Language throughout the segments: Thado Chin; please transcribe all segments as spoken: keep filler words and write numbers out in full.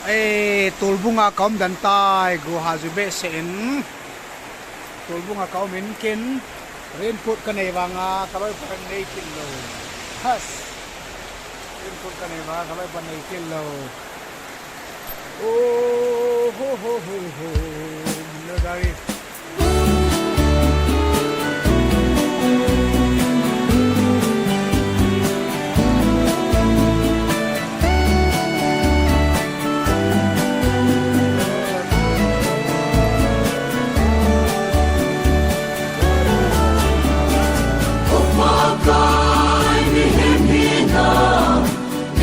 Ei, Tolbung a ka um den tai, go ha ju behseh in. Tolbung a ka um in ken, raincoat ka nei vang a, ka loi pa nei kit lou. Has. Raincoat ka nei vang a, ka loi pa nei kit lou. Oh, ho, ho, ho, ho. Mun lo dari.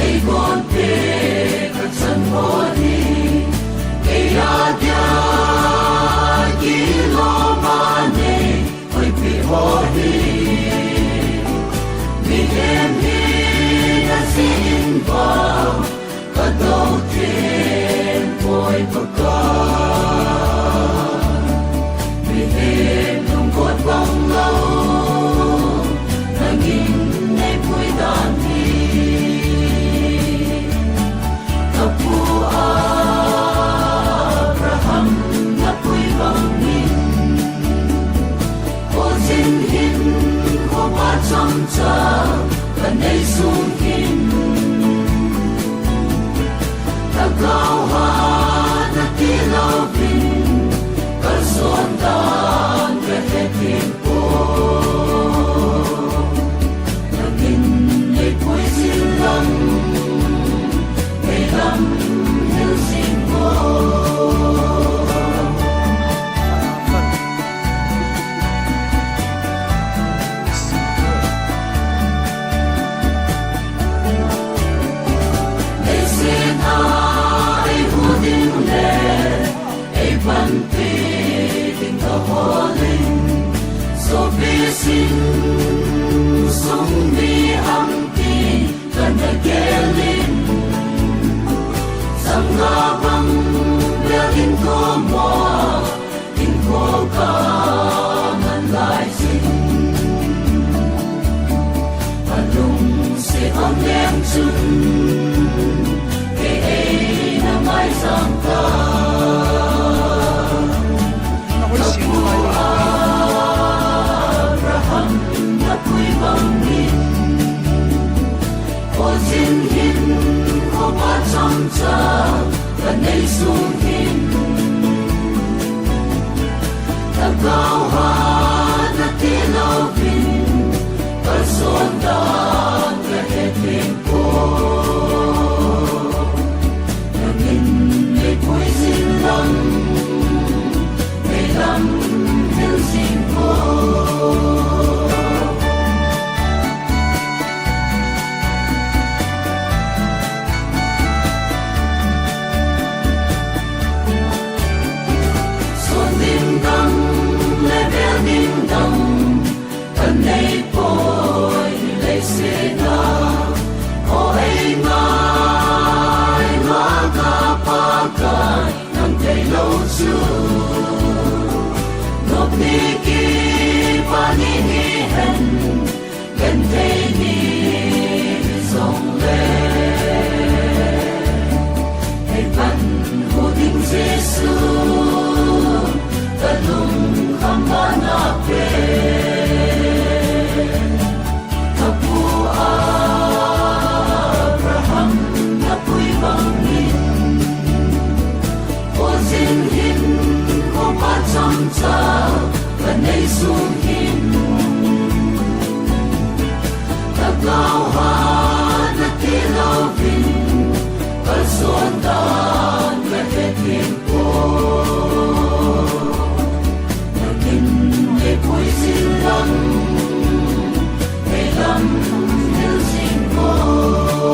Eigon pe kachan ho hi, eia dia kilom anei, hoipi ho hi. Mihem hina jin vang, kadou them poi Pakai. Mihem lungkot bang lou, nangin nei pui dan hi. Ka pu Abraham na pui bang in, kho jin hin, kho pa chomcha ka nei sung hin. Lhagao hat na ti louvin, kalson dan ka he tin poi. Nangin nei pui jing lang, nei lam hil jing poi. Leiset a eihuh ding le eipanpi ding kaholin, sopi singsung mi hampi kana gelin, sangkah bang bel in komo, in ko kaman lai jin. Alungset om leng chun, kei eina maisang ta. Abraham na pui bang in, kho jin hin, kho pa chomcha ka nei sung hin. Lhagao hat na ti louvin, kalson dan ka he tin poi. Nangin nei pui jing lang, nei lam hil jing poi. Son ding dang le bel ding dang, ka nei poi leiset a. O ei ngai, ngai ka Pakai, nang thei lou chu. Nop ni kipa ni hihen, genthei ni jong le. Ei panhu ding Jesu, ka lungkham bana pen. Ka pu Abraham na pui bang in, kho jin hin, kho pa chomcha ka nei sung hin. Lhagao hat na ti louvin, kalson dan ka he tin poi. Nangin nei pui jing lang, nei lam hil jing poi.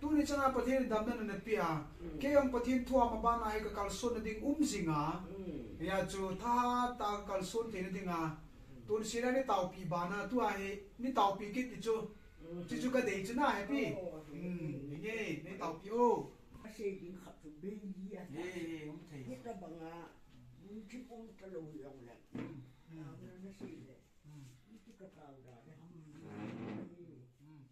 Tuni chana Pathen in damna na pe a, kei jong Pathen thu a mabana hi ka kalson na ding um jing a. Hia chu tha ta kalson thei na ding a. Tun sina ni taopi bana tua hi, ni taopi kit ti chu. Chu chu ka dei chu na happy. Nge, ni taopi o. Sei ding khat chu bei li a ta. Ye, ye, um thei. Hitabanga, mun thip um talou jong le. Hmm. Taona nasei le. Hmm. Hiti ka taona le. Hmm. Hmm.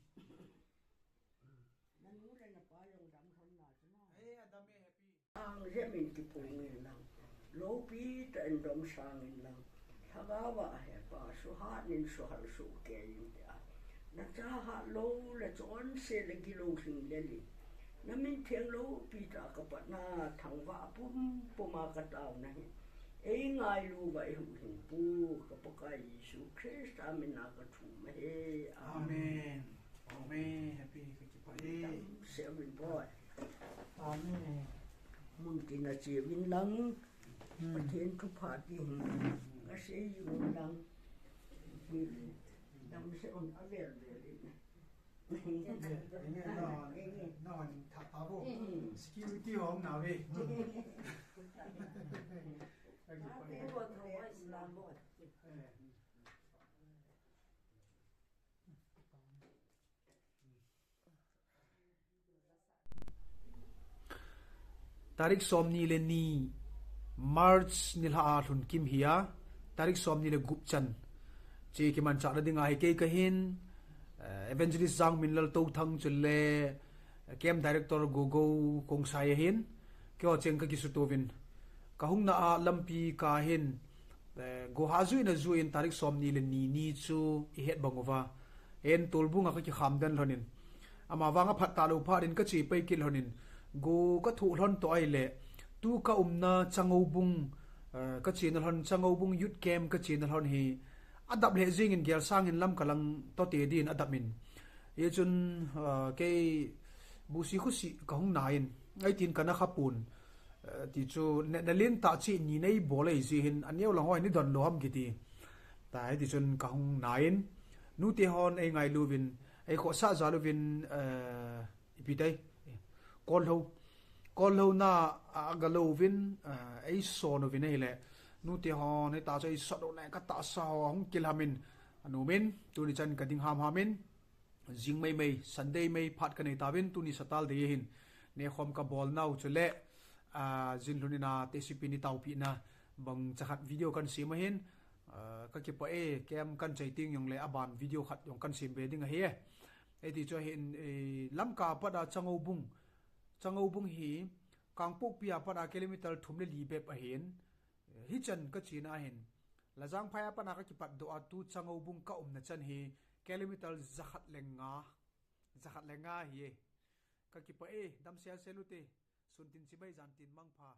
Nanu le napa jong dam lhon na chu na. Eh, adam e, happy. Ang jep in kipung in lang. Loupi tah in domsang in lang. Lhagao a hepa suhat in suhal soh kei in tia. Na chahat lou le chonse le gilou lhing lel in. Na min theng loupi tah a ka patna thangvah pumpum a ka taona hi. Ei ngailu uva ei huhhingpu ka Pakai Jesu Christa min a ka thum ahi. Amen. Amen. Amen. Happy ka kipah e. Damsel uvin boi. Amen. Mun tin a che uvin lang. Hmm. Pathen thupha ti hin. Ka sei uvin lang. Damsel un avel vel in. Enge, enge, na, na, na, tha, tha bo. Hmm. Security hong na ve. Hmm. Ka kipah e. Eh. Tarik somni le ni March nilhah a lhun kim hi a, tarik somni le gup chan. Che kimanchah na ding ahi kei ka hin, eh, Evangelist Jangminlal Touthang chule, eh, Camp Director Gogo Khongsai ahin, keiho cheng ka kisuto uvin. Ka hung na a lampi ka hin, Eh, go ha jui na jui in tarik somni le ni ni chu i het bang uva. En Tolbung a ka kikham den lhon in. Ama vang a phat talou phat in ka che pai kit lhon in. Go ka thoh lhon toh ahile. Tu ka umna Changoubung, eh, ka chena lhon Changoubung Youth Camp ka chena lhon hi. A dap lheh jing in gel sang in lam ka lang toh te din a dap in. Hichun, eh, kei busi khusi ka hung na in. Ai tin ka na kha pun. Eh, ti chu, na, na len tah chi ni nei bol ei ji hin, a neo lang hoi ni don lou ham kiti. Ta, hiti chun ka hung na in, nute hon ei ngailu uvin, ei khohsah jal uvin, eh, ipi tai, eh, kol ho. Kol ho na, a, a ga lo uvin, eh, ei son uvin ahile. Nute hon, hita chu ei sot u na ka tahsa ho, hung kil ham in, a nom in, tuni chan ka ding ham ham in. Jing mai mai, Sunday mai phat ka nei tauvin, tuni Saturday hin. Nekhom ka bol nau chule, ah, jin lhun in a, T C P ni taopi na, bang chakhat video kan sem ahin, ah, ka kipah e, camp kan chai ting jong le, aban video khat jong kan sem be ding ahi e. Hiti chu ahin, eh, Lamka a pat a Changoubung, Changoubung hi, Kangpokpi a pat a kilometer thum le li bep ahin, Hichan ka chena ahin. Lajangphai a pat a ka kipat doh a tu Changoubung ka umna chan hi kilometer jakhat le nga. Jakhat le nga hi e. Ka kipah e, damsel sel ute. Sun tin chibai jan tin mangpha.